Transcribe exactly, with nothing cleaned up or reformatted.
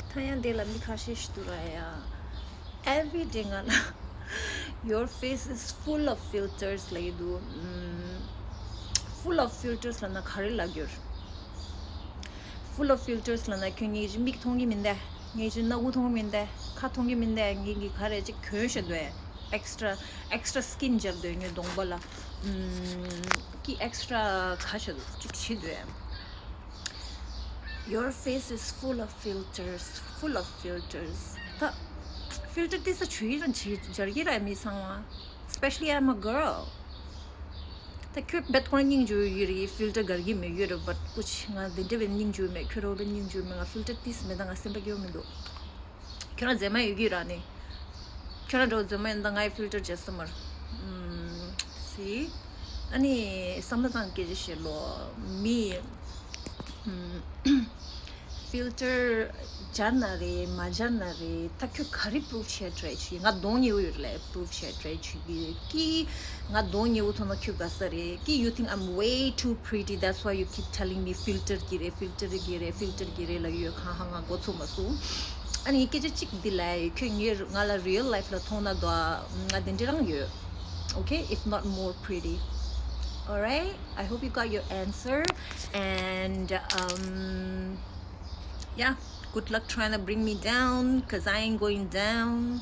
ད་ཡང་འདི་ལ་མི་ཁ་ཤས་ཤིག་འདུག་ར་ཡ། Every day ང་ལ your face is full of filters ལབ་ཀྱི་འདུག་ཨམ། Full of filters ལབ་ན་ག་རེ་ལབ་ཀྱི་ཡོད། Full of filters ལབ་ན་ཁྱོད་ངའི་མིག་མཐོང་གི་མིན་ཏེ། ངའི་སྣ་ཁུག་མཐོང་གི་མིན་ཏེ། ཁ་མཐོང་གི་མིན་ཏེ། ངའི་གི་ག་རེ་ཅིག་གྱོན་བཞག་འདུག extra extra skin སྦྱར་འདུག་ངའི་གདོང་པ་ལ། ཨམ། ཀི་extra ག་བཞག་འདུག་ཅིག་བྱེད་འདུག Your face is full of filters, full of filters. ད་filter ཏོག་ཙམ་བྱུག་ཡས་རང་བྱེད་སྦྱར་གྱི་ར་མི་ཚང་མ། Especially I'm a girl. ད་ཁྱོད་རྦད་ཁོ་རང་སྙིང་རྗེ་ཡོད་རེད། filter དགའ་གི་མེད་ཡོད་རེད། but ཀུ་ཅི་ང་དེ་འདྲ་བའི་སྙིང་རྗེ་མེད། ཁྱོད་རོ་བའི་སྙིང་རྗེ་མེད། ང་filter ཏོག་ཙམ་མེད་ད་ང་སེམས་པ་སྐྱོ་མི་འདུག་ཁྱོད་རང་མཛེས་མ་ཡོད་ཀྱི་ར་ནི། ཁྱོད་རང་འདྲ་བོ་མཛེས་མ་ཡིན་ད་ངའི་filter བྱེད་ས་མར། ཨམ། སི། ཨ་ནི་བསམ་བློ་བཏང་སྐད་ཆ་བཤད་ལོ། མི། ཨམ། filter སྦྱར་ན་རེད་མ་སྦྱར་ན་རེད། ད་ཁྱོད་ག་རེ་prove བྱས་try བྱེད། ང་གདོང་ཉེ་བོ་ཡོད་རེད་ལ་prove བྱས་try བྱེད་ཀྱི་ཡོད་ཀི། ང་གདོང་ཉེ་བོ་མཐོང་ན་ཁྱོད་དགའ་ས་རེད་ཀི། You think I'm way too pretty, that's why you keep telling me filter གྱི་རེད། filter གྱི་རེད། filter གྱི་རེད་ལབ་ཡོད། ཁ་ཧ་ང་མགོ་ཚོས་མ་སོང་། ཨ་ནི་སྐད་ཆ་གཅིག་འདི་ལ་ཁྱོད་ངའི་ང་ལ་real life ལ་མཐོང་ན་དོ། ང་དེ་འདྲ་རང་ཡོད། Okay, if not more pretty. Alright, I hope you got your answer. And um, yeah, good luck trying to bring me down, because I ain't going down.